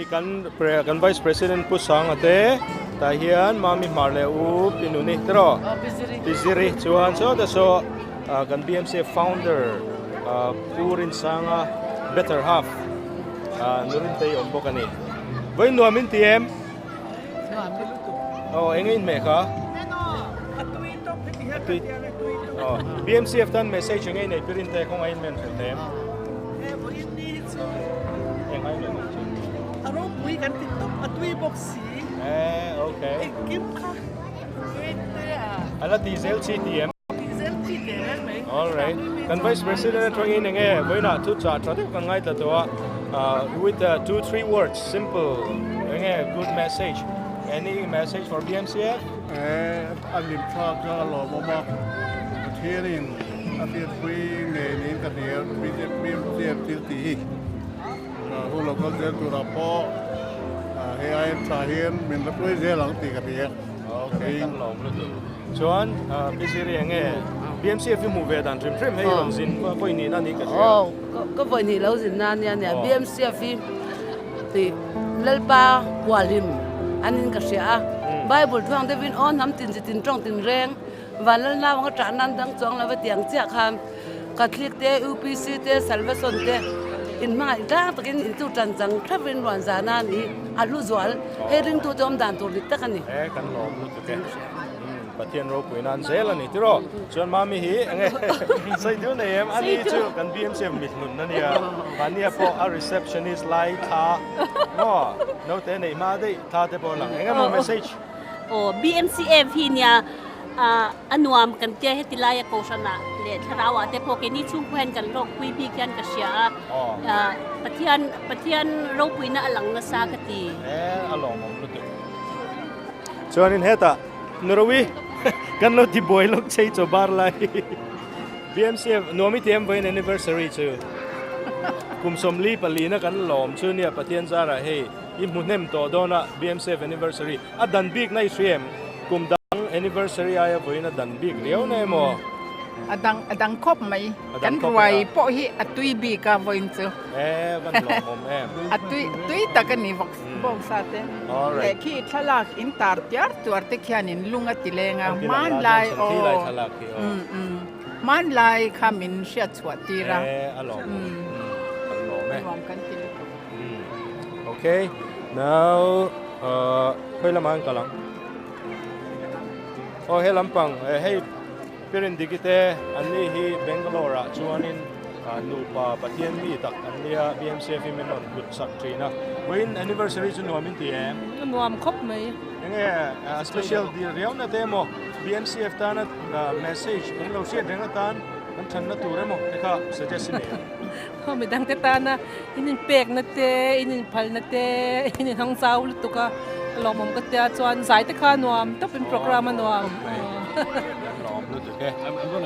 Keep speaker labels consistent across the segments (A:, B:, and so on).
A: Hei kan kan Vice President Pu Sanga te tah hian Mami Hmar leh U Pi Nuni te rawh Pi Ziri chuan saw te saw kan BMCF founder Pu Rinsanga better half Nurintei awm bawk a ni. Vawiin nuam in ti em? Aw eng a inhmeh kha? Aw BMCF tan message eng a inei pi Rinte kawng a inmen hrelh em? Eng a inmen ang chu?
B: A ropui kan ti tawp a tui bawk si.
A: Eh okay.
B: Engkim kha.
A: A la ti zel chi ti em?
B: Ti zel chi teh reng mai.
A: Alright. Kan Vice President atangin enge vawiinah thu chah tha deuh kan ngaithla tawh a. With 2-3 words simple enge good message. Any message for BMCF?
C: Eh a lim thlak kha a lawmawm a. Pathianin a hriatpui ngei niin ka hria BMCF thil tih hi. Hun lo kal zel turah pawh hei aia tha hian min la hruai zel ang tih ka hria.
A: Okay, kan lawm lutuk. Chuan Pi Ziri enge BMCF hi hmuh ve dan hrim hrim hei rawn zin vawi nihna ni ka hria.
D: Aw, ka vawi hnih lo zin na nia nia BMCF hi tih Lalpa hualhim an in ka hria a. Bible thuang deuhin aw hnam tin chi tin tawng tin reng van lal nau anga ṭah nan dang chuang lo va ti ang chiah khan Catholic te, UPC te, Salvation te inhmangaih tlang takin intu ṭan chang ṭheuhin ruan zan a ni a hlu zual. Hei ringtu te awm dan tur dik tak a ni.
A: E kan lawm lutuk e. Pathian ropui nan zel a ni tiraw. Chuan mami hi enge sawi deuh nei em ani chu kan BMCF mithlun a nia. Mahnia pawh a receptionist lai thla maw naute neih hma daih thla te pawh a lang. Enge maw message?
E: Aw BMCF hi nia a nuam kan tia heti laia kohhranah leh thlarauah te pawh keini chhungkua hian kan hlawkpui bik hian ka hria a Pathian Pathian ropuina a lang nasa ka ti.
A: E a lawmawm lutuk. Chuanin hetah Nurawi kan lo ti buai lawk chei chaw bar lai BMCF nuam i ti em vawiin anniversary chu kum 44 na kan lawm chu nia Pathian zarah hei i hmu hnem tawh dawn a BMCF anniversary A dan bik na i hria em? Kum dang anniversary aia vawiin a dan bik riau na emaw?
B: A dang a dang khawp mai. Kan ruai pawh hi a tui bik a vawiin chu.
A: E van lawmawm em.
B: A tui tui tak a ni vawk bawksa te. Leh khi thlalak in tar tiar tuar te khian in lung a ti leng a. Hmanlai aw. Hmanlai kha min hriat chhuah tir a.
A: E a lawmawm. Kan lawm e.
B: Nuam kan ti lutuk.
A: Okay. Now Khawi lamah an kal ang? Aw he lampang hei Pirin Diki te an ni hi Bangalore ah chuanin nupa Pathian mi tak an nia BMCF hi min rawn hlut sak thin a. Vawiin anniversary chu nuam in ti em?
F: Nuam khawp mai.
A: Enge special dil riau na te emaw BMCF tana message kan lo hriat reng atan kan thanna tur emaw te kha suggest i nei em?
F: Aw midang te tana in inpekna te, in inphalna te, in inhawng zau lutuk a, ka lawmawm ka tia chuan zai te kha a nuam tawp in program a nuam.
A: Kan lawm lutuk e.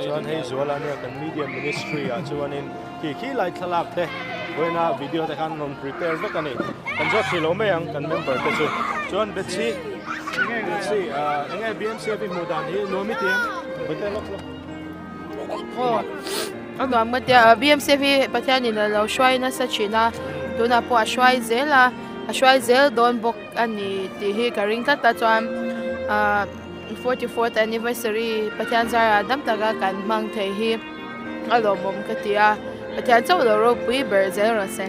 A: Chuan hei zuala nia kan media ministry ah chuanin khi khi lai thlalak te vawiina video te khan rawn prepare vek a ni. Kan zawt thei lo mai ang kan member te chu. Chuan Betsy, Betsy enge BMCF i hmuh dan hi nuam i ti em? Bete lawk lawk.
G: Aw a nuam ka tia BMCF hi Pathianin a lo hruai nasa thin a tunah pawh a hruai zel a a hruai zel dawn bawk a ni tih hi ka ring tlat a chuan ahh 44th anniversary Pathian zarah dam taka kan hmang thei hi a lawmawm ka ti a Pathian chauh lo ropui ber zel rawh se.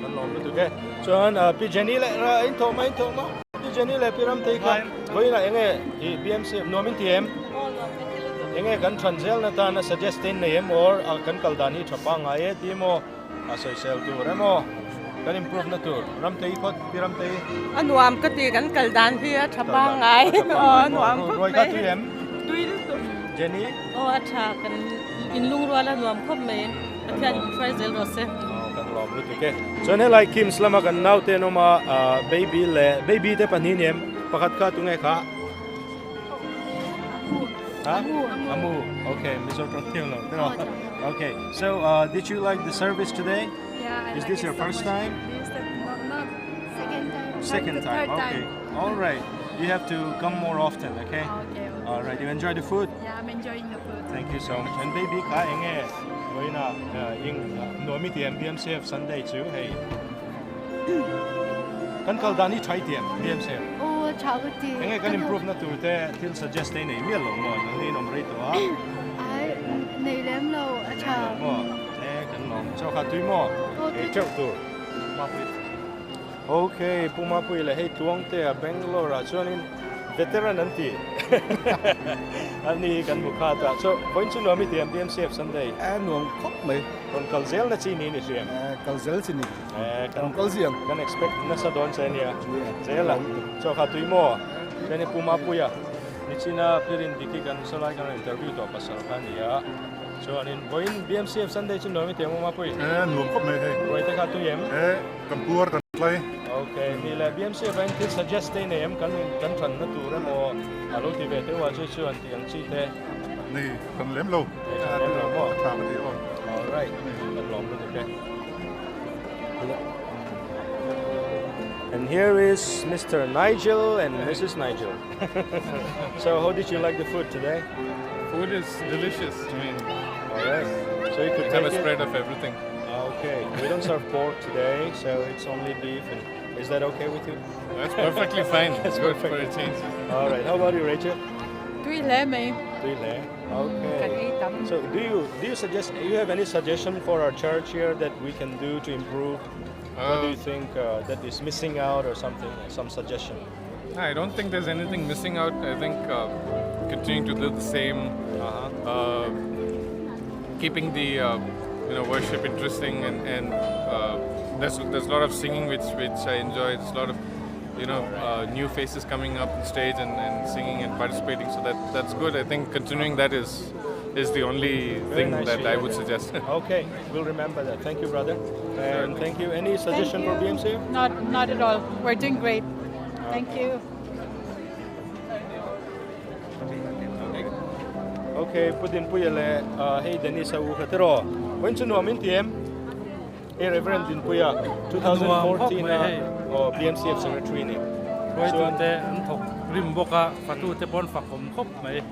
A: Kan lawm lutuk e chuan Pi Jenny leh in thawh mai in thawh mai Pi Jenny leh Pi Ramtei kha vawiinah eng nge i BMCF nuam in ti em? Enge kan than zel na tan a suggest te in nei em or a kan kal dan hi tha pangngai e ti emaw a sawisel tur emaw kan improve na tur Ramtei phawt Pi Ramtei.
F: A nuam ka ti kan kal dan hi a tha pangngai aw a nuam khawp mai.
A: Ruai kha tui em?
F: Tui lutuk.
A: Jenny?
F: Aw a tha kan inlungrual a nuam khawp mai Pathian in hruai zel rawh se.
A: Aw kan lawm lutuk e. Chuan helai Kims lama kan naute an awm a baby leh baby te pahnih ni em? Pakhat kha tunge kha? Huh? Amu. Okay, Mizo Tong lo. Okay. So, did you like the service today?
H: Yeah. I
A: Is
H: like
A: this
H: it
A: your
H: so
A: first
H: much.
A: time?
H: This is the, no, not second time.
A: Second
H: the
A: time.
H: Third
A: Okay.
H: time.
A: All right. You have to come more often, okay?
H: Okay. okay.
A: All right. You enjoy the food?
H: Yeah, I'm enjoying the food.
A: Thank you so much. And baby ka enge voina ing nomi ti MBMCF Sunday chu hey. Kan kal dan hi tha i ti em? BMC.
H: Aw tha ka ti.
A: Enge kan improve na tur te thil suggest te i nei mial lo maw? Nang ni in awm rei tawh a.
H: Ai nei lem lo a tha.
A: Nei lem lo maw? E kan lawm. Chaw kha tui maw? Ei teuh tur. Mapui. Ok Pu Mapui leh hei Tluangtea Bangalore ah chuanin veteran an ti ani hi kan hmu khat a so vawiin chu nuam i ti em BMCF Sunday?
C: E nuam khawp mai.
A: Rawn kal zel na chi niin i hriam?
C: E kal zel chi ni. E kan rawn kal ziang.
A: Kan expect nasa dawn che ania. Zel a. Chaw kha tui maw? Chuan Pu Mapuia nichina Pirin Diki kan sawlai kan rawn interview tawh pasal kha a ni a. Chuanin vawiin BMCF Sunday chu nuam i ti em Pu Mapui?
C: E nuam khawp mai hei.
A: Ruai te kha tui em?
C: E kan puar kan tlai.
A: Ok, mi leh BMCF ah hian thil suggest te i nei em? Kan kan thanna tur emaw a lo ti ve teuh a chu chuan tih ang chi te.
C: Nei kan lem lo.
A: Nei kan lem lo maw?
C: A tha ka ti aw.
A: Alright, kan lawm lutuk e. And here is Mister Nigel and Mrs Nigel. So how did you like the food today?
I: Food is delicious. I mean,
A: Alright. So you could
I: have a
A: take it.
I: spread of everything.
A: Okay. We don't serve pork today, so it's only beef. And is that okay with you?
I: That's perfectly fine.
A: That's
I: Good
A: perfect.
I: for a change.
A: All right. How about you, Rachel?
F: Tui hle mai.
A: Tui hle. Okay.
F: Kan ei tam.
A: So do you do you suggest you have any suggestion for our church here that we can do to improve? What do you think uh, that is missing out or something? Some suggestion.
I: I don't think there's anything missing out. I think uh, continuing to do the same, uh-huh. uh, keeping the uh, you know worship interesting, and and uh, there's there's a lot of singing which which I enjoy. There's a lot of you know uh, new faces coming up on stage and, and singing and participating. So that that's good. I think continuing that is is the only
A: Very
I: thing
A: nice
I: that
A: to
I: I
A: hear
I: would
A: that.
I: suggest.
A: Okay, we'll remember that. Thank you, brother. And thank you. Any suggestion
F: Thank
A: for
F: you.
A: BMC?
F: Not, not at all. We're doing great. Thank you.
A: Okay, Pu Dinpuia leh hei Dennis a u kha tiraw. Vawiin chu nuam in ti em? Hei Reverend Dinpuia 2014 a aw BMCF Secretary ni.
J: Hruaitu te an thawk rim bawk a, fatu te pawn fak awm khawp mai.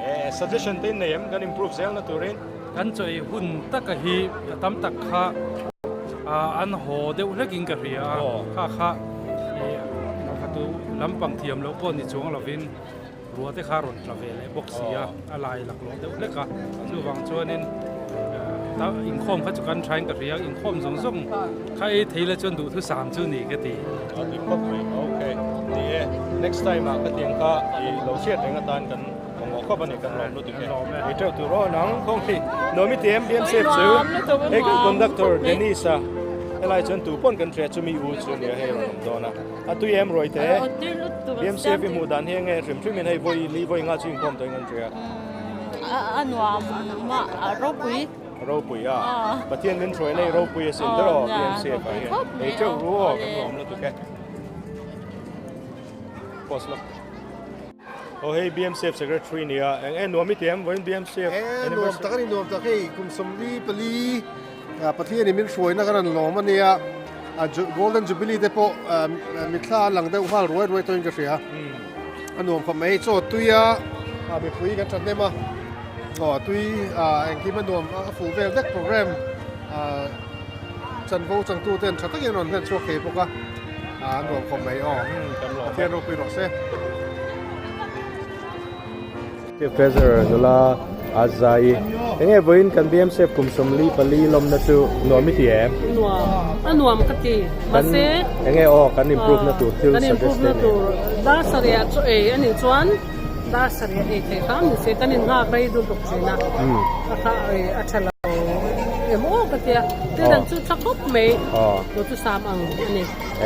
A: Eh, suggestion te in nei em? Kan improve zel na turin.
J: Kan chawi hun taka hi a tam tak kha an haw deuh hlekin ka hria a, kha kha fatu lampang thiam loh pawh ni chuang lovin rua te kha rawn tla ve leh bawk si a, a lai laklawh deuh hlek a, chuvang chuanin inkhawm kha chu kan thain ka hria, inkhawm zawng zawng kha ei thei la chuan duhthusam chu ni ka ti.
A: A dik khawp mai, ok ni e, next time ah ka tiang kha i lo hriat reng atan kan mamawh khawp a ni, kan lawm lutuk e, ei teuh tur aw nang khawng hi nuam i ti em BM safe chu hei kan conductor Dennis a helai chuan tu pawn kan hria chumi u chu nia hei rawn awm dawn a. A tui em ruai te? BM safe i hmuh dan hi enge hrim hrim in hei vawi li vawi nga chu inkhawm tawhin kan hria.
E: A nuam a a ropui.
A: A ropui a. Pathian min hruai nei ropui asin der aw BM safe ah hian. Ei teuh ru aw kan lawm lutuk e. Post lawk. Aw hei BMCF secretary nia eng e nuam i ti em vawiin BMCF
C: E nuam tak a ni nuam tak hei kum 44 Pathian in min hruaina kan rawn lawm a nia Golden Jubilee te pawh mithla a lang deuh nghal ruai ruai tawhin ka hria a nuam khawp mai chaw tui a mipui kan thathnem a aw tui engkim a nuam a fuh vel vek program chanvo changtu ten tha takin an rawn hlen chhuak thei bawk a. A nuam khawp mai aw. Pathian ropui rawh se.
A: Treasurer nula Azai enge vawiin kan BMCF kum 44 lawmna chu nuam i ti em?
F: Nuam, a nuam ka ti. Mahse
A: enge aw kan improve na tur thil
F: kan improve na tur dar sarih ah chaw ei a nih chuan dar sarih ah ei theih hram ni se kan in nghak rei dun bawk thin a. A kha a tha lo em aw ka tia. Tin an chu tha khawp mai. Lo chu sam ang a ni.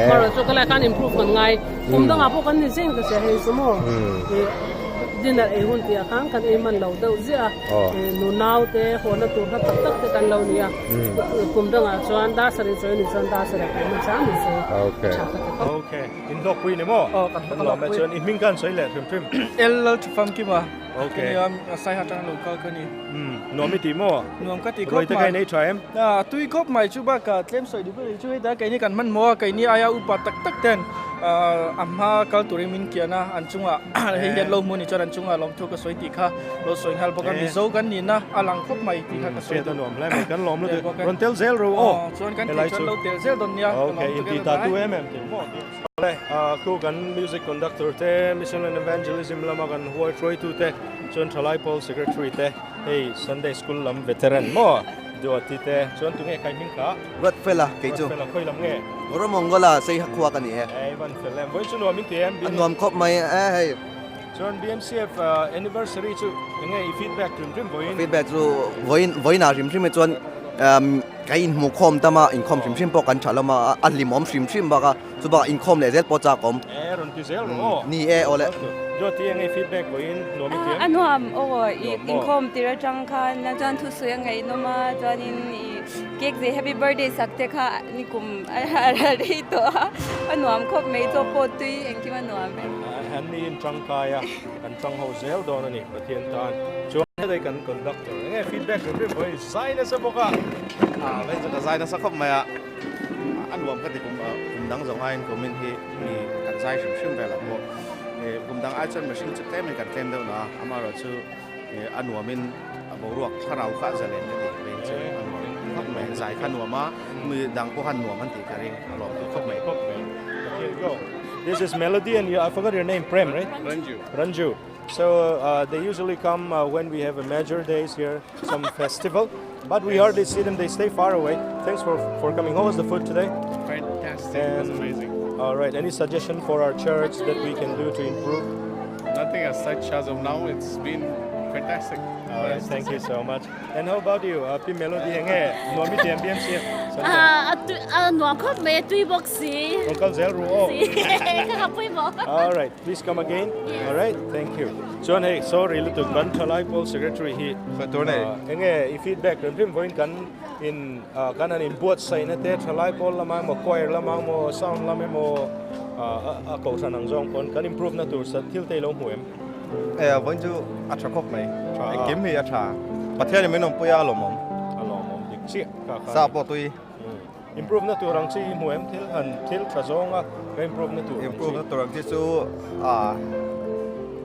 F: Marawh chu ka lai khan improve kan ngai. Kum dangah pawh kan ni zeng ka hria hei chu maw. Dinner ei hun tih ah khan kan ei man lo deuh ziah a. Nu nau te haw na tur hla tak tak te kan lo ni a. Kum dangah chuan dar sarih chawi ni chuan dar sarih kan hman chang ni se.
A: Tha ka ti khawp. Okay. In hlawkpui ni maw?
F: Aw kan
A: hlawkpui. Chuan i hming khan sawi leh hrim hrim.
F: L Lalthufamkima.
A: Okay.
K: Ka nia, Saiha atanga lo kal ka ni.
A: Umm, nuam i ti maw?
K: Nuam ka ti khawp mai.
A: Ruai te kha i nei tha em?
K: A tui khawp mai chu bakah tlem sawi duh ber hi chu heta keini kan hmanhmawh a, keini aia upa tak tak ten a hma kal turin min kian a, an chungah hei hian lo hmu ni chuan an chungah lawmthu ka sawi tih kha lo sawi nghal bawk a, Mizo kan nihna a lang khawp mai tih kha ka sawi
A: duh. Nuam hle mai, kan lawm lutuk. Rawn tel zel ro aw.
K: Chuan kan tih chuan lo tel zel dawn nia.
A: Okay, inti ta tu em em tih maw? Awle, khu kan music conductor te, Mission and Evangelism lama kan huai hruaitu te, chuan Thalai Pawl Secretary te, hei Sunday School lam veteran maw Duati te, chuan tunge kai hming kha?
L: Ruatfela kei chu.
A: Ruatfela khawi lam nge?
L: Rawmongola Seiha khua ka ni e.
A: Ei van fel em, vawiin chu nuam in ti em?
L: A nuam khawp mai e hei.
A: Chuan BMCF anniversary chu enge i feedback hrim hrim vawiin?
L: Feedback chu vawiin vawiinah hrim hrim hi chuan Ka inhmuh khawm tam a, inkhawm hrim hrim pawh kan tha hlawm a, a hlimawm hrim hrim bak a, chubakah inkhawm leh zel pawh chak awm.
A: E rawn ti zel rawh aw.
L: Ni e aw le.
A: Duati eng ei feedback vawiin nuam i ti em?
M: A nuam aw, i inkhawm tir atang khan chuan thusawi a ngaihnawm a, chuanin i cake zei happy birthday sak te kha nikum a rei tawh a, a nuam khawp mai chaw pawh tui engkim a nuam e.
A: An ni in tangkai a, kan tang ho zel dawn a ni Pathian tan. Chuan helai kan conductor enge feedback hrim hrim vawiin Zai nasa bawk a.
N: A vei chu ka zai nasa khawp mai a, a nuam ka ti kum kum dang zawng aiin kumin hi mi kan zai hrim hrim vel ah pawh kum dang ai chuan mihring chu tlem in kan tlem deuh na a, amaherawh chu a nuam in a boruak thlarau kha a zalen ka ti vei chu a nuam khawp mai, zai kha nuam a, mi dang pawh khan nuam an tih ka ring a lawm duh khawp mai.
A: Here you go. This is Melody and you, I forgot your name, Prem, right?
I: Ranju.
A: Ranju. So uh, they usually come uh, when we have a major days here, some festival, but we hardly see them. They stay far away. Thanks for, for coming. How was the food today?
I: Fantastic. It was amazing.
A: All right. Any suggestion for our church that we can do to improve?
I: Nothing as such as of now. It's been fantastic.
A: All right. Thank you so much. And how about you? Uh, Pi Melody enge nuam i ti em BMC?
E: Ah, a nuam khawp mai a tui bawk si.
A: Rawn kal zel ru aw.
E: Ka ka pawimawh.
A: All right, please come again. All right, thank you. Chuan hei, sorry lutuk kan Thalai Pawl Secretary hi.
N: Tur nei.
A: Enge i feedback rem rem vawiin kan in kan han inbuatsaihna te Thalai Pawl lama emaw choir lama emaw sound lam emaw a kohhran ang zawng pawn kan improve na tur thil te i lo hmu em?
N: E vawiin chu a tha khawp mai. Engkim hi a tha. Pathian in min awmpui a a lawmawm.
A: A lawmawm dik chiah kha kha.
N: Sa pawh tui.
A: Improve na tur ang chi i hmu em thil han thil tha zawnga ka improve na tur ang chi.
N: Improve na tur ang chi chu a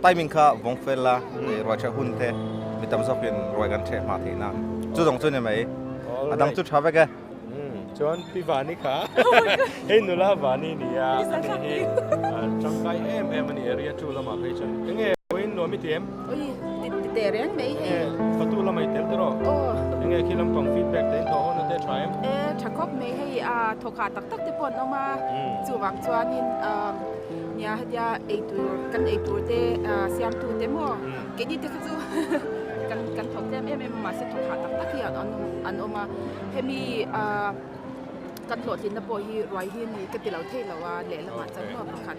N: timing kha vawng fel a ruai ṭheh hun te mi tam zawkin ruai kan ṭheh hma theih nan chu zawng chu ni mai. A dang chu tha vek e.
A: Chuan Pi Vani kha hei nula Vani nia a ni hi tangkai em em a ni area 2 lamah phei chuan enge vawiin nuam i ti em?
G: Ui ti teh reng mai hei.
A: Enge fatu lamah i tel tawh
G: Aw.
A: Enge khi lampang feedback te in thawh hawn na te tha em?
G: E tha khawp mai hei a thawkha tak tak te pawh an awm a chuvang chuanin nia hetia eitur kan eitur te siamtu te maw keini te kha chu kan kan thawk tlem em em a mahse thawkha tak tak hi an an awm a. Hemi kan hlawhtlinna pawh hi ruai hi ni ka ti lo thei lo a, lehlamah chuan maw pakhat.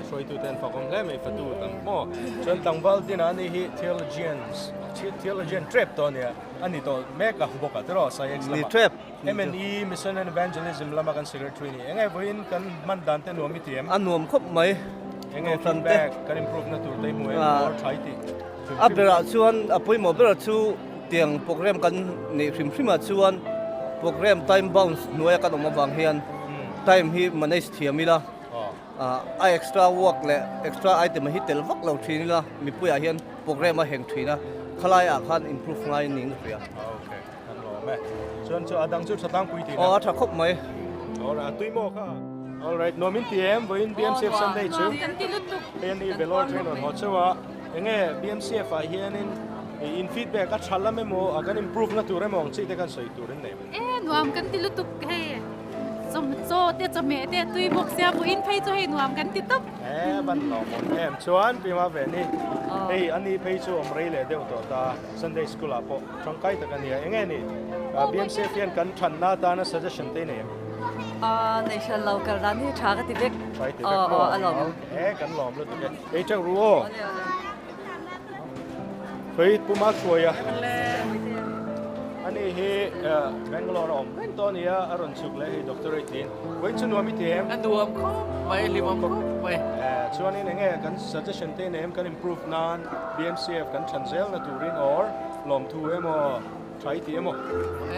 A: Hruaitute an fakawm hle mai fatu tam maw. Chuan tlangval dinah ani hi theologians theologian trep tawh ania a ni tawh mek a bawk a tiraw SciEx lamah.
N: Ni trep.
A: M&E Mission and Evangelism lama kan secretary ni. Enge vawiin kan hman dan te nuam i ti em?
O: A nuam khawp mai.
A: Enge feedback kan improve na tur te i hmu em? Or tha i tih?
O: A berah chuan a pawimawh berah chu Tiang program kan neih hrim hrim ah chuan program time bounce hnuaia kan awm avang hian time hi manage thiam ila, a extra work leh extra item hi tel vak lo thin ila mipuiah hian program a heng thin a, khalai ah khan improve ngai niin ka hria.
A: Okay, kan lawm e. Chuan chu a dang chu tha tlangpui tih na?
O: Aw a tha khawp mai.
A: Alright, a tui maw kha? Alright, nuam in ti em? Vawiin BMCF Sunday chu hei a ni Vellore train rawn haw chauh a. Enge BMCF ah hianin in feedback a tha lam emaw a kan improve na tur emaw ang chi te khan sawi tur in nei
P: mai. E nuam kan ti lutuk hei chawm chaw te chawhmeh te tui bawk sia hmuh in phei chu hei nuam kan ti tawp.
A: E ban lawm awm em chuan Pi Ma Veni hei ani phei chu awm rei leh deuh tawh ta Sunday school ah pawh tangkai tak a nia enge ni BMCF hian kan thanna atana suggestion te i nei em?
D: A nei hran lo kal dan hi tha ka ti vek.
A: Tha i ti vek maw?
D: A lawm.
A: E kan lawm lutuk e. Ei teuh ru aw. Khawi Puma hruai a. Ani hi Bangalore a awm reng tawh a nia, a rawn chhuk leh hei doctorate tiin. Vawiin chu nuam i ti em?
Q: A nuam khawp mai, hlimawm khawp mai.
A: Chuanin enge kan suggestion te nei em kan improve nan BMCF kan than zel na turin or lawmthu emaw tha i ti emaw?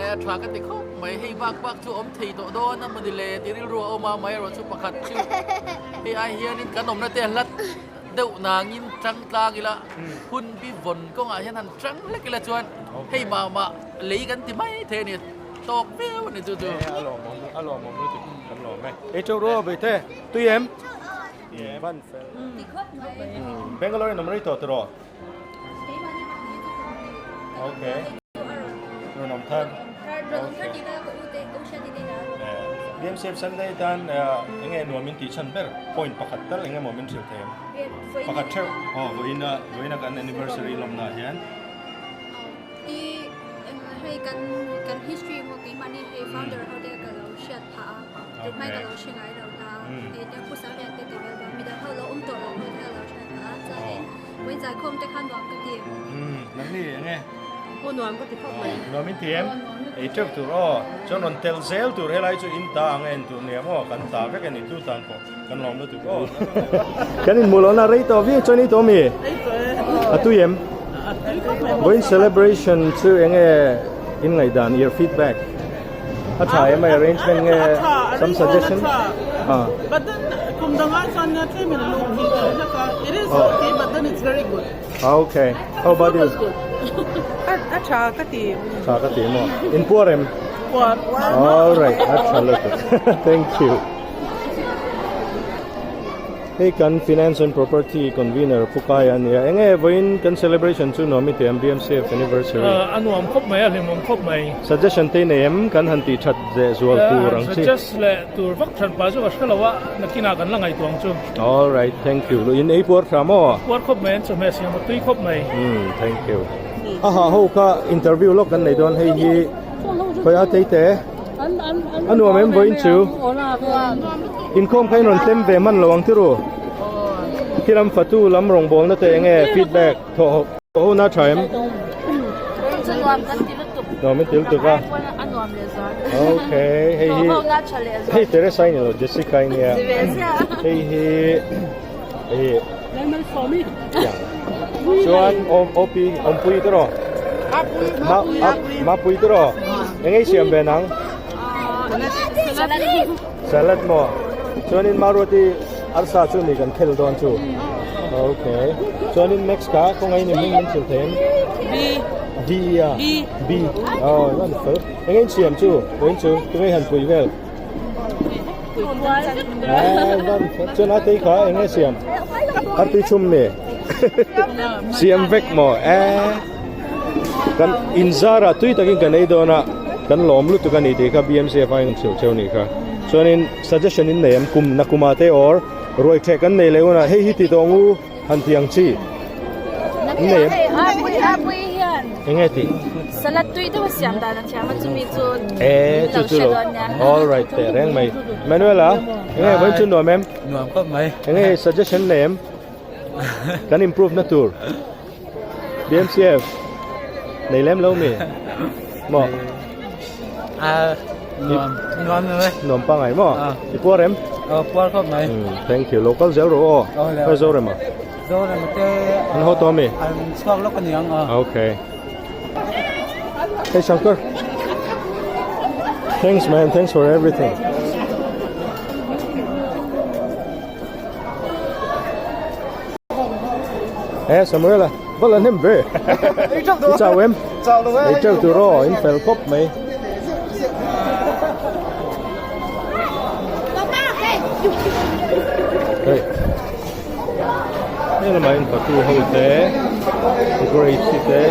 Q: E, tha ka ti khawp mai, hei bak bak chu awm thei tawh dawn a mawni le ti rilru a awm a, amaherawh chu pakhat chu hei ai hianin kan awmna te a hlat deuh nangin tang tlang ila hun bi vawn kawngah hian han tang hlek ila chuan hei mah mah lei kan ti mai thei a ni tawk viau a ni chu chu.
A: A lawmawm a lawmawm lutuk kan lawm e. Ei teuh rawh Beite tui em? Van fel. Bangalore in awm rei tawh tiraw? Okay. Rawn awm thar. BMCF Sunday tan enge nuam in tih chhan ber point pakhat tal enge maw min hrilh thei em? Pakhat theuh. Aw vawiina vawiina kan anniversary lawmna ah hian.
H: I hei kan kan history maw keimahni hei founder ho te ka lo hriat phah a tunhmai ka lo hre ngai lo ta hei te pu Sanglian te ti vel bawk midang ho lo awm tawh lo ho te ka lo hriat phah a chuanin vawiin zaikhawm te kha nuam ka ti.
A: Nang ni enge?
F: Aw nuam ka ti khawp mai.
A: Nuam in ti em? Ei teuh tur aw. Chuan rawn tel zel tur helai chu in ta ang a en tur nia maw kan ta vek a ni tu tan pawh kan lawm lutuk aw. Kan inhmuh lohna rei tawh viau chuan ei tawh mi?
F: Ei tawh e.
A: A tui em?
F: A tui khawp mai.
A: Vawiin celebration chu enge in ngaihdan your feedback? A tha em a arrangement nge some suggestion?
F: But then kum dangah chuan nia tlem in a lung hi deuh hlek a. It is okay but then it's very good.
A: Okay. How about you?
F: A tha ka ti.
A: Tha ka ti maw? In puar em?
F: Puar.
A: All right, a tha lutuk. Thank you. Hei kan Finance and Property Convener Pu Kai a nia. Enge vawiin kan celebration chu nuam i ti em BMCF anniversary?
R: A nuam khawp mai, a hlimawm khawp mai.
A: Suggestion te i nei em? Kan han tih that zeh zual tur ang chi.
R: Suggest leh tur vak that pah chu ka hre lo a, nakinah kan la ngaihtuah ang chu.
A: All right, thank you. Lu in ei puar thla maw?
R: Puar khawp mai, an chawhmeh siam a tui khawp mai.
A: Umm, thank you. A ha ho kha interview lawk kan nei dawn hei hi khawi a tei te. A nuam em vawiin chu? Inkhawm kha in rawn tlem ve man lo ang tiru? Khi lam fatu lam rawngbawlna te enge feedback thawh ho na tha em? Nuam in ti lutuk a. Okay, hei hi hei Teresa i ni lo Jessica i nia. Hei hi hei Chuan OP awmpui te rawh. Mapui te rawh. Eng ei siam ve nang? Salad maw? Chuanin Maruati arsa chu ni kan khel dawn chu. Okay. Chuanin next ka khawngaih ni hming min hrilh thei em?
F: B.
A: B a.
F: B.
A: B. Oh, lan fel. Eng ei siam chu? Vawiin chu tunge han pui vel? Chuan a tei kha eng nge siam? Artui chhum mi? Siam vek maw? Eh. Kan inzarah tui takin kan ei dawn a, kan lawm lutuk a ni tih kha BMC a fai ang cheu cheu nih kha. Chuanin suggestion in nei em kum nakuma te or ruai theh kan nei leh hunah hei hi ti tawh ang u. Han ti ang chi. Nei em? Eng nge tih?
S: Salad tui deuh a siam dan a thiam a chumi chu
A: Eh, chu chu lo. All right, teh reng mai. Manuela, eng nge vawiin chu nuam em?
T: Nuam khawp mai.
A: Eng nge suggestion nei em? Kan improve na tur. BMCF nei lem lo mi? Maw?
T: A nuam nuam nuam e.
A: Nuam pangai maw? I puar em?
T: Aw puar khawp mai.
A: Thank you. Local zel rawh aw.
T: Aw le.
A: Khawi Zorema?
T: Zorema te
A: an haw tawh ami?
T: An chhuak lawk ani ang aw.
A: Okay. Hey Shankar. Thanks man, thanks for everything. Eh Samuela, va la hnem ve. I chau em?
U: Chau lo e.
A: Ei teuh tur aw, in fel khawp mai. Hei. Hei lamah in fatu ho te, Grace te.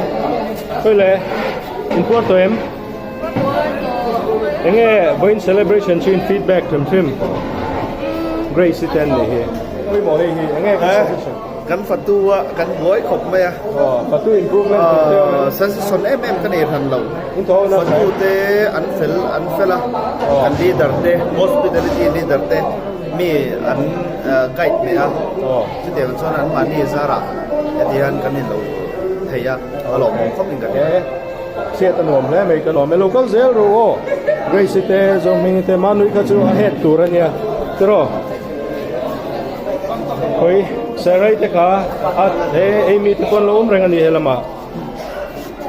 A: Khawi le, in puar tawh em? Enge vawiin celebration chu in feedback hrim hrim Grace te an nih hi. Pawimawh hei hi enge kan suggestion?
N: Kan fatu a kan buai khawp mai a.
A: Aw fatu improvement tur te awm em?
N: Suggestion em em ka nei hran lo.
A: In thaw na
N: Fatu te an fel an fel a. Kan leader te hospitality leader te mi an guide hneh a. Chutiang chuan anmahni zarah heti hian kan inlo thei a, a lawmawm khawp in ka hria.
A: Chhiat a nuam hle mai ka lawm e. Lo kal zel ru aw. Grace-i te, Zohmingi te, Manui kha chu a head tur a nia. Tiraw? Khawi Sarai te kha a he Amy te pawh an lo awm reng a ni he lamah.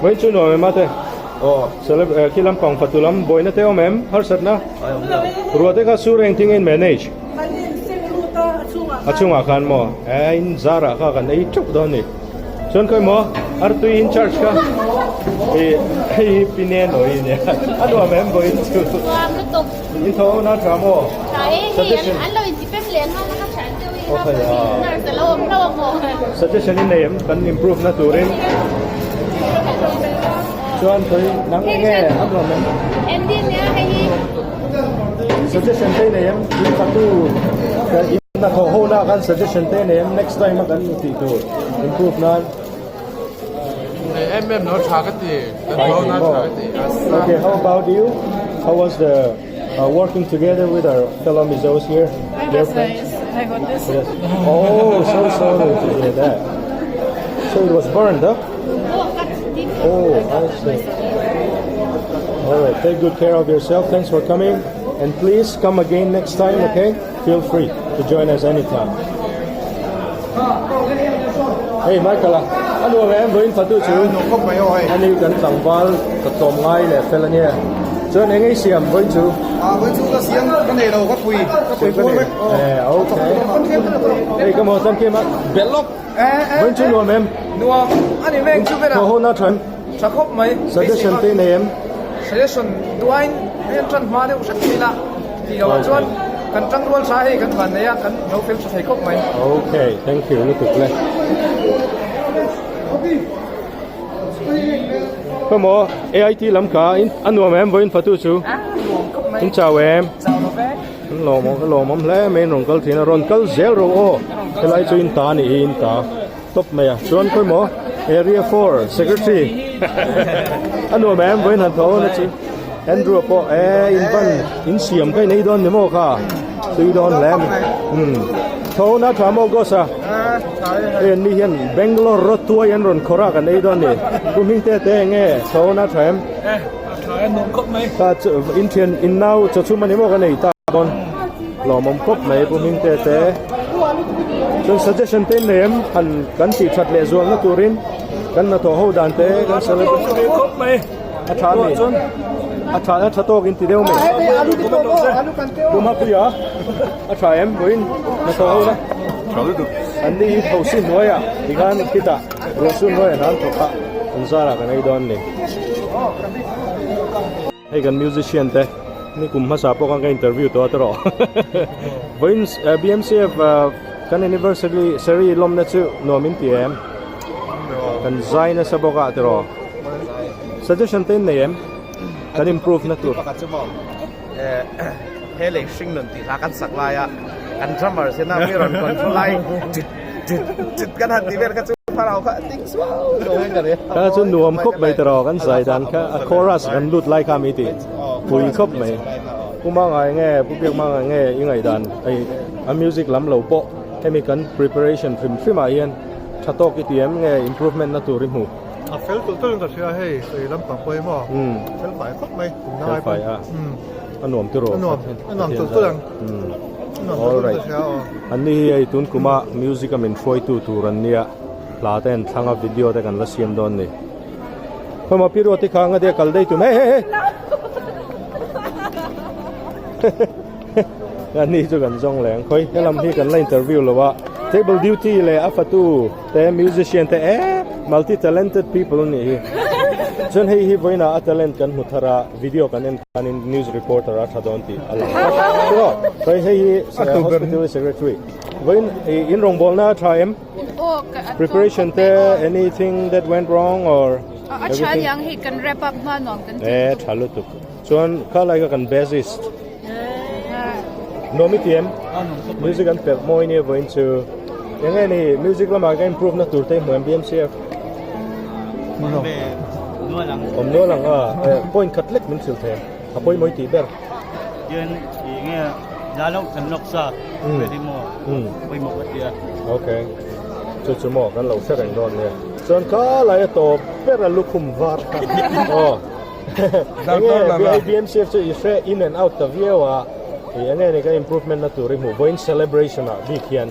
A: Vawiin chu nuam em a te? Aw, celeb eh khi lampang fatu lam buaina te awm em? Harsatna? Ruah te kha sur engtin nge in manage? A chungah khan maw? Eh in zarah kha kan ei teuh dawn a ni. Chuan khawi maw artui in charge kha hei hei hi pine nawi a nia a nuam em vawiin chu
P: Nuam lutuk.
A: In tho ho na tha maw?
P: Tha e hei an lo inti pem leh nghal a ka thian deuh i ha nurse a lo awm hlauh a maw?
A: Suggestion in nei em kan improve na turin chuan khawi nang enge a nuam em?
P: Andy nia hei hi.
A: Suggestion te nei em in fatu in hnathawh ho na khan suggestion te nei em next time a kan tih tur improve nan.
I: Nei em em lo tha ka ti kan tho na tha ka ti.
A: Okay, how about you? How was the uh, working together with our fellow Mizos here?
S: It was nice. I got this.
A: Yes. Oh, so sorry to hear that. So it was burned, huh? Oh, I see. All right, take good care of yourself. Thanks for coming. And please come again next time, okay? Feel free to join us anytime. Hey, Michael, a nuam em vawiin fatu chu ani kan tlangval ka tlawm ngai leh fel ania chuan eng ei siam vawiin chu
U: vawiin chu ka siam ka nei lo ka pui ka pui bur vek
A: eh okay hey ka mo tam kim a belok vawiin chu nuam em
U: nuam ani mek chu
A: vera ho na than
U: tha khawp mai
A: suggestion te nei em
U: suggestion duain rian tran hma deuh hret thei la ti lo chuan kan tangrual tha hei kan van nei a kan lo fel tha thei khawp mai.
A: Okay, thank you lutuk le. Come on, AIT lam ka in a nuam em vawiin fatu chu. In chau em? Kan lawm awm ka lawm awm hle mai in rawn kal thin a rawn kal zel rawh aw. Helai chu in ta ni hi in ta. Top mai a chuan khawi maw area 4 secretary a nuam em vawiin han tho na chu Andrew pawh e in ban in siam kha in ei dawn ni maw kha tui dawn hle a ni um tho na tha maw Gosa hei an ni hian Bangalore rawtuai an rawn khawrh a kan ei dawn ni pu hming te te enge tho na tha em kha chu in thian in nau chaw chhum a ni maw kan ei ta dawn lawmawm khawp mai pu hming te te. Chuan suggestion te nei em han kan tih that leh zual na turin kan hnathawh ho dan te kan celebrate a tha a ni a tha a tha tawk in ti deuh mai kum a pui a a tha em vawiin hnathawh ho na an ni hi tho si hnuai ah tikhan khitah ruah su hnuai ah an thawk a an zarah kan ei dawn a ni. Hei kan musician te ni kum hmasa pawh khan ka interview tawh a tawh vawiin BMCF kan anniversary seri lawmna chu nuam in ti em kan zai nasa bawk a tiraw suggestion te in nei em kan improve na tur
N: pakhat chu maw he lei hring nun tih hla kan sak lai a kan drummer hian a mi rawn control lai tit tit tit kan han ti vel kha chu thlarau kha a ting suau suau in ka ria.
A: Kha chu nuam khawp mai tiraw kan zai dan kha a chorus kan lut lai kha mi tih pui khawp mai. Pu Mangai nge Pu Biak Mangai nge i ngaihdan hei a music lam lo pawh hemi kan preparation hrim hrim ah hian tha tawk i ti em nge improvement na tur i hmu.
C: A fel tulh tulh in ka hria hei sawi lampang pawh hi maw fel fai khawp mai
A: fel fai a a nuam tiraw
C: a nuam a nuam tulh tulh ang.
A: All right. An ni hi hei tun kuma music a min hruaitu tur an nia hla te an thlang a video te kan la siam dawn ni. Khawma pi ruat i kha anga dia kal daih tum hei hei hei. An ni chu kan zawng leng khawi helam hi kan la interview lo a table duty leh a fatu te musician te eh multi talented people an nih hi. Chuan hei hi vawiinah a talent kan hmu thar a video kan en Khanin news reporter a tha dawn tih a lang tlat. Chuaw, hei hei hi hospital secretary. Vawiin in rawngbawlna a tha em? Preparation te anything that went wrong or
S: A tha aniang hei kan wrap up hma nuam kan ti.
A: Eh tha lutuk. Chuan kha lai kha kan bassist. Nuam i ti em? Music an perh mawi nia vawiin chu. Enge ni music lamah ka improve na tur te hmu em BMCF? Awm nual ang a, point khat lek min thil thei a pawimawh i tih ber.
V: Tian i nge la lo kan lawk sa pawimawh ka ti a.
A: Okay, chu chu maw kan lo hre reng dawn nia. Chuan kha lai a tawp ber a lukhum var kha. Aw. Enge BMCF chu i hre in and out ta viau a. Enge ni ka improvement na tur i hmuh vawiin celebration ah bik hian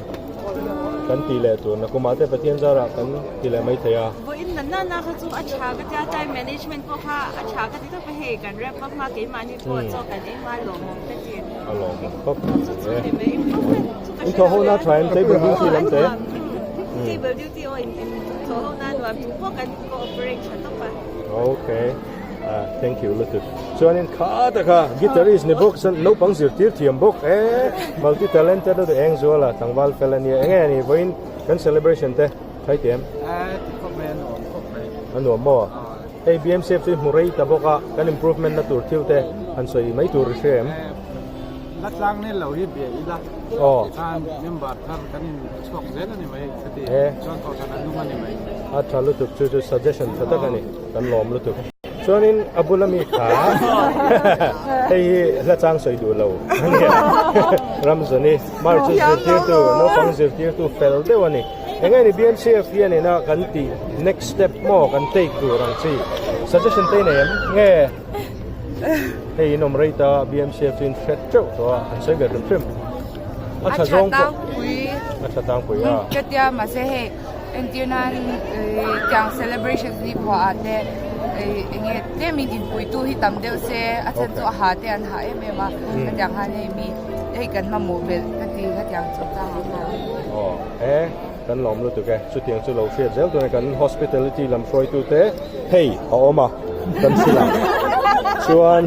A: kan ti leh tur na kumah te Pathian zarah kan ti leh mai thei a.
M: Vawiin na na na kha chu a tha ka tia time management pawh kha a tha ka ti tawp a hei kan wrap up hma keimahni pawh chaw kan ei hma lawmawm ka ti.
A: A lawmawm khawp
M: Chu chu ni mai improvement chu ka
A: In thawh ho na tha em table duty lam te.
M: Table duty aw in thawh ho na nuam tu pawh kan cooperate tha tawp a.
A: Okay. Ah, thank you lutuk. Chuanin kha taka guitarist ni bawk chuan naupang zirtir thiam bawk e multi talented a eng zuala tlangval fel ania enge ani vawiin kan celebration te thai tiam.
B: Eh, ti khawp mai a nuam khawp mai.
A: A nuam maw? Hei BMCF chu i hmu rei ta bawk a, kan improvement na tur thil te han sawi mai tur i hria em?
B: La tlang nel lo hi bia ila.
A: Aw.
B: Tikhan member thar kan in chhuak zel a ni mai ka ti.
A: E.
B: Chuan kohhran a nung a ni mai.
A: A tha lutuk chu chu suggestion tha tak a ni. Kan lawm lutuk. Chuanin a bula mi kha hei hi hla chang sawi duh lo a nia. Ramzani March chu zirtirtu naupang zirtirtu fel deuh a ni. Enge ni BMCF hian ina kan tih next step maw kan take tur ang chi suggestion te i nei em? Nge hei in awm rei ta BMCF chu in hret teuh tawh a an sawi ve hrim hrim.
J: A tha tlangpui.
A: A tha tlangpui a.
J: Chutia mahse hei entir nan tiang celebrations ni khua ah te enge tlem in inpuitu hi tam deuh se a chhan chu a ha te an ha em em a hetiang khan hei mi hei kan mamawh belh ka ti hetiang chung chang ah khan.
A: Aw e kan lawm lutuk e chutiang chu lo hriat zel tuna kan hospitality lam hruaitu te hei a awm a kan hrilh ang chuan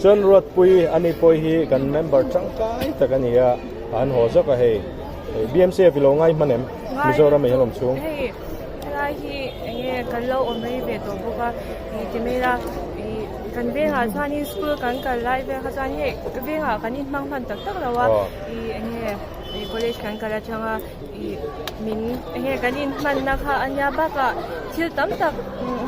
A: chuan Ruatpui ani pawh hi kan member tangkai tak a ni a an haw zawk a hei BMCF i lo ngai hman em Mizoram ah hian awm chhung.
W: Hei helai hi enge kan lo awm rei ve tawh bawk a ih ti mai ila ih kan vengah chuanin school kan kal lai vel kha chuan hei vengah kan inhmang hman tak tak lo a ih enge ih college kan kal atanga ih min enge kan inhmanna kha a nia bakah thil tam tak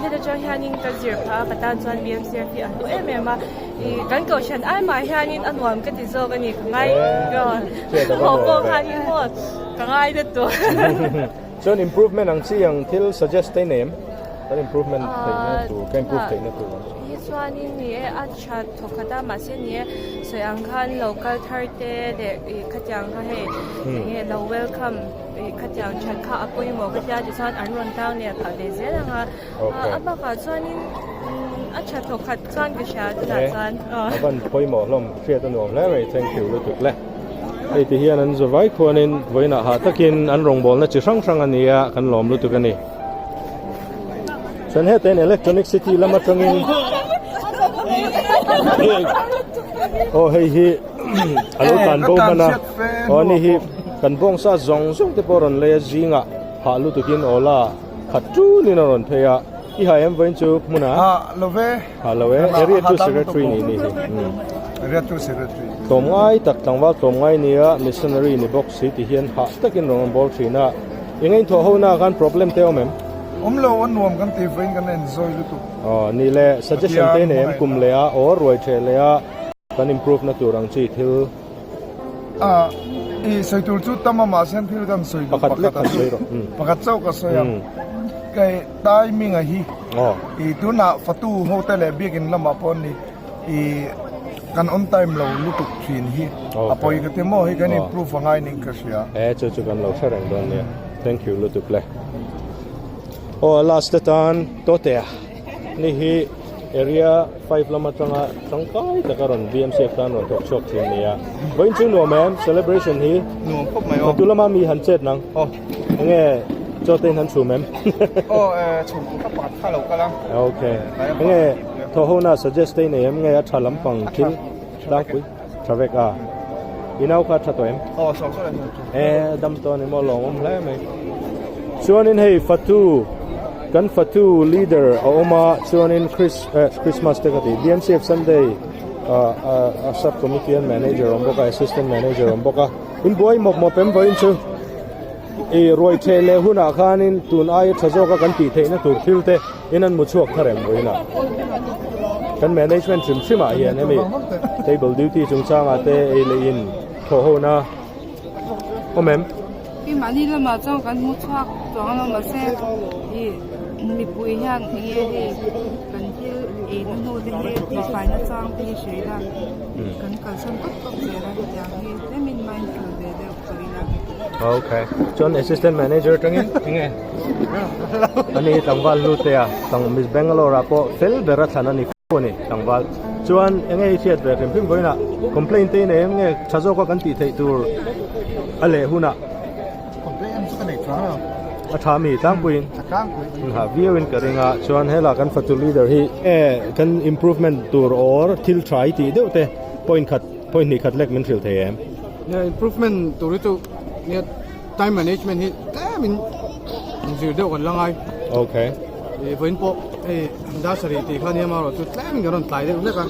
W: heta tang hianin ka zir phah a ka tan chuan BMCF hi a hlu em em a ih kan kohhran ai mah hianin a nuam ka ti zawk a ni ka ngai haw pawh khanin maw ka ngai na tur.
A: Chuan improvement ang chi ang thil suggest te i nei em? Kan improvement theihna tur ka improve theihna tur ang chi.
W: Hi chuanin ni e a tha thawkhat a mahse ni e sawi ang khan local thar te leh ih khatiang kha hei enge lo welcome ih khatiang that kha a pawimawh ka tia tichuan an rawn tang leh phah ve zel ang a a bakah chuanin a tha thawkhat chuan ka hria tunah chuan
A: a van pawimawh hlawm hriat a nuam hle mai thank you lutuk le hei ti hian an zavai khuanin vawiinah hah takin an rawngbawlna chi hrang hrang a ni a kan lawm lutuk a ni. Chuan heta hian electronic city lam atangin aw hei hi a lo tlan bo hman a aw ani hi kan bawngsa zawng zawng te pawh a rawn lei a zingah hah lutukin awla khat tunin a rawn phei a i ha em vawiin chu hmunah
X: ha lo ve
A: ha lo e area 2 secretary ni ni hi
X: area 2 secretary
A: tlawmngai tak tlangval tlawmngai nia missionary ni bawk si ti hian hah takin rawn bawl thin a. Eng a inthawh ho na khan problem te awm em?
X: Awm lo, a nuam kan tih vawiin kan enjoy lutuk.
A: Aw, ni le, suggestion te nei em kum leh a, aw ruai theh leh a, kan improve na tur ang chi thil.
X: Ah, i sawi tur chu tam a mahse an thil kan sawi duh
A: pakhat lek kan sawi rawh.
X: Pakhat chauh ka sawi ang. Kei timing a hi.
A: Aw.
X: I tunah fatu ho te leh biakin lamah pawh an ni. I kan on time lo lutuk thin hi a pawi ka ti maw hei kan improve a ngai ning ka hria.
A: E chu chu kan lo hre reng dawn nia thank you lutuk le. Aw last atan Totea ni hi area 5 lam atanga tangkai taka rawn BMC tan rawn thawk chhuak thin nia. Vawiin chu nuam em celebration hi
B: nuam khawp mai aw.
A: Tu lama mi han chet nang.
B: Aw.
A: Enge chaw te in han chhum em?
B: Aw chhum ka pakhat kha lo kal a.
A: Okay. Enge Thaw ho na suggest te i nei em nge a tha lampang thil tlangpui tha vek a i nau kha tha tawh em?
B: Aw saw saw leh
A: E dam tawh ani maw lawmawm hle mai. Chuanin hei fatu kan fatu leader a awm a chuanin Chris eh Christmas te ka ti BMCF Sunday ah a sub committee an manager a awm bawk a assistant manager a awm bawk a in buai mawp mawp em vawiin chu. I ruai theh leh hunah khanin tun aia tha zawka kan tih theihna tur thil te in an mu chhuak thar em vawiinah. Kan management hrim hrimah hian hemi table duty chungchangah te ei leh in thawh hona awm em?
J: Keimahni lamah chuan kan hmu chhuak chuang lo mahse ih mipui hian eng nge hei kan thil eina hnu te hi tihfaina chang te hi hre ila kan kalsan tawp tawp zel a hetiang hi tlemin mindful ve deuh tawh ila.
A: Okay. Chuan assistant manager tangin eng nge ani tlangval lut te a tang Miss Bangalore ah pawh fel ber a thlan a ni fo a ni tlangval chuan eng nge i hriat ve hrim hrim vawiinah complaint te i nei em nge tha zawka kan tih theih tur a leh hunah
B: Complaint em chu ka nei chuang lo.
A: A tha mi tlangpuiin.
B: Tha tlangpui.
A: Ha viauin ka ring a chuan hela kan fatu leader hi e kan improvement tur or thil tha i tih deuh te point khat point hnih khat lek min hrilh thei em?
B: Nia improvement tur hi chu nia time management hi tlemin zir deuh kan la ngai.
A: Okay.
B: I vawiin pawh hei dar sarih tih kha nia marawh chu tlemin kan rawn tlai deuh hlek a.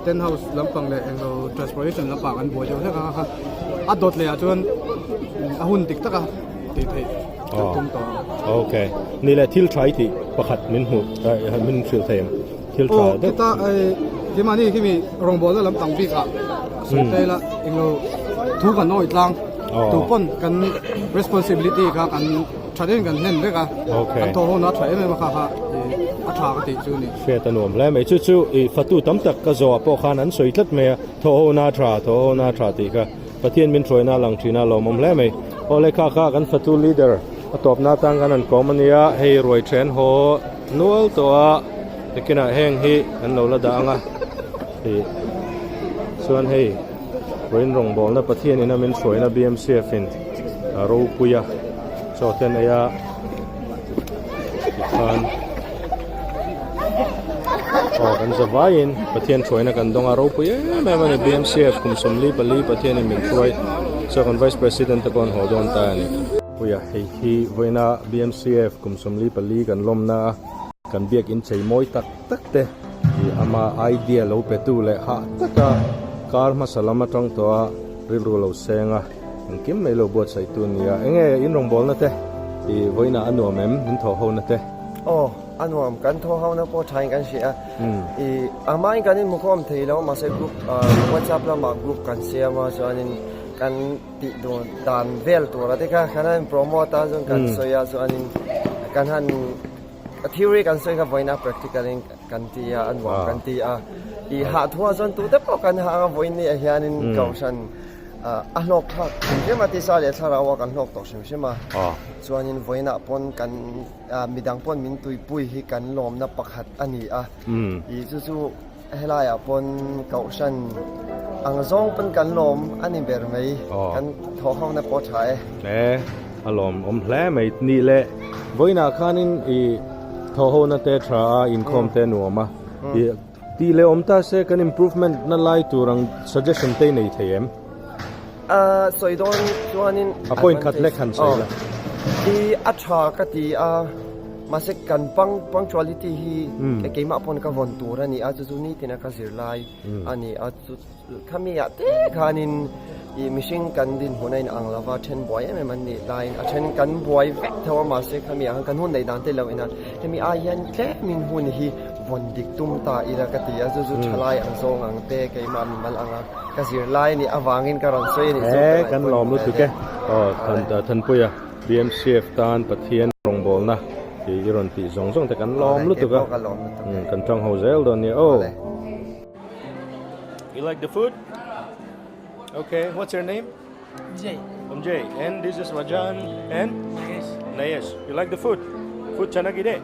B: Tent house lampang leh englo transportation lampang an buai deuh hlek a kha a dawt leh ah chuan a hun dik taka tih theih kan tum tawh a.
A: Okay. Ni leh thil tha i tih pakhat min hmuh min hrilh thei em? Thil tha
B: deuh. Aw khita keimahni khimi rawngbawlna lampang bik ah sawi ta ila englo thu kan awih tlang tu pawn kan responsibility kha kan tha deuhin kan hlen vek a kan thawh hawn a tha em em a kha kha a tha ka tih chu a ni.
A: Hriat a nuam hle mai chu chu i fatu tam tak ka zawh ah pawh khan an sawi tlat mai a thawh hawn a tha thawh hawn a tha tih kha Pathian min hruaina a lang thin a lawmawm hle mai. Aw lehkha kha kan fatu leader a tawpna atan kan han kawm a nia hei ruai then haw nual tawh a nakinah heng hi an lo la dah ang a ih chuan hei vawiin rawngbawlna Pathian ina min hruaina BMCF in a ropui a chaw te an ei a tikhan aw kan za vaiin Pathian hruaina kan dawng a ropui em em a ni BMCF kum 44 Pathianin min hruai chuan kan Vice President te pawh an haw dawn ta a ni. Puia hei hi vawiina BMCF kum 44 kan lawmna a kan biak inchei mawi tak tak te ih ama idea lo pe tu leh hah taka kar hmasa lam atang tawh a rilru lo seng a engkim mai lo buatsaih tu a ni a enge in rawngbawlna te ih vawiinah a nuam em in thawh ho na te.
E: Aw a nuam kan thawh ho na pawh thain kan hria ih a hmain kan inhmukhawm thei lo mahse group whatsapp lamah group kan siam a chuanin kan tih dun dan vel tur a te kha kan han promote a chuan kan sawi a chuanin kan han A theory kan sawi kha vawiin a practical in kan ti a, a nuam kan ti a. I hah thuah chuan tute pawh kan hah anga vawiin ni ah hianin kohhran a hlawk thlak hrim hrim a, tisa leh thlarau a kan hlawk tawh hrim hrim a. Chuanin vawiin ah pawn kan midang pawn min tuipui hi kan lawmna pakhat a ni a. I chu chu helai ah pawn kohhran ang zawng pawn kan lawm a ni ber mai. Kan thawh ho na pawh tha e.
A: E, a lawm awm hle mai ni le. Vawiinah khanin i thawh ho na te tha a, inkhawm te nuam a. I tih leh awm ta se kan improvement na lai tur ang suggestion te i nei thei em?
E: A sawi dawn chuanin
A: A point khat lek han sawi la.
E: I a tha ka ti a, mahse kan punctuality hi keimah pawn ka vawn tur a ni a, chu chu nitin a ka zir lai a ni a. Khami ah te khanin ih mihring kan dinhmun a inang lova then buai em em an nih laiin a then kan buai vek tho a mahse khami ah khan kan hun neih dan te lo ina hemi ai hian tlemin hun hi vawn dik tum ta ila ka ti a chu chu thalai ang zawng ang te keimah mimal anga ka zir lai a nih avangin ka rawn sawi a nih chu
A: He kan lawm lutuk e aw Thanpuia BMCF tan Pathian rawngbawlna tih i rawn tih zawng zawng te kan lawm lutuk a kan tang ho zel dawn nia aw. You like the food? Okay, what's your name?
G: Jay.
A: I'm Jay. And this is Rajan and?
G: Nayesh.
A: Nayesh. You like the food? Food chanagide?